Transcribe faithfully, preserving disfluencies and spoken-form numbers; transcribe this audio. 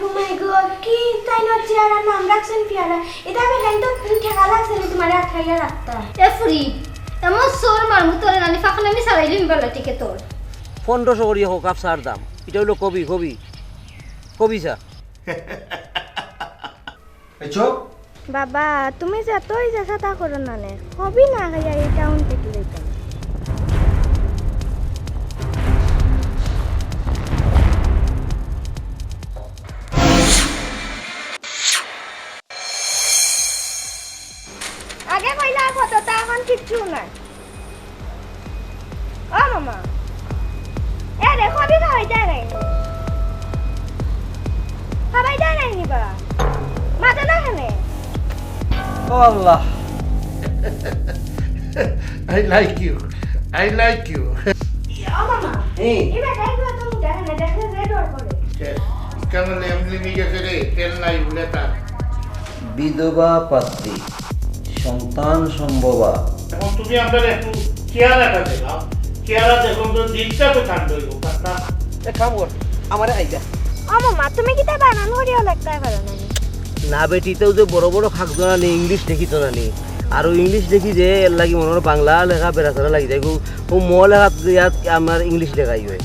Oh my God, কি তাইনর চেহারা নাম রাখছইন পিয়ারা। ইতা বেটাইন তো ঠেকা লাগছে নি তুমারে আটকাইয়া রাখতা। এ ফুরি, এমন চড় মারমু তোরে নানি, ফাঁকনামি ছাড়াইলি মিবার লাঠিকে তোর। পনেরোশো করি হোক আফসার দাম। ইটা অইলো কবি, কবি, কবি চা। এই চোখ। বাবা, তুমি যতই যে সাতা করো না নে, কবি না খাইয়া এই টাউন থাকি লইতাম। আগে কইলা কত, তা এখন কিচ্ছু নাই। ও মামা, এ রে, কবি খাওয়াই যায় নাই। খাওয়াই যায় নাই নি বা? মাথা না কেনে? ও আল্লাহ। I like you. I like you. ও মামা, এই। এই বেটা এগুলো তো মুখে আনে না, দেখলে যে ডর করে। কেন লেমলিমি গেছে রে? তেল নাই বলে তার। বিধবা পাত্রী, সন্তান সম্ভবা। এখন তুমি আমরা একটু চেহারাটা দেখাও, চেহারা দেখো তো, দিলটা তো ঠান্ডা হইব, পাত্তা। এক কাম কর, আমারে আইবা। ও মামা, তুমি কিতা বানান করিও লেখতায় পারো না নি? না বেটি, তেও যে বড় বড় খাকজনা নি, ইংলিশ দেখিত না নি। আর ও ইংলিশ দেখি যে, এর লাগি মনে হয় বাংলা লেখা বেড়াছাড়া লাগি যায়। ও, ও ম লেখা ইয়াত আমার ইংলিশ লেখাই হয়।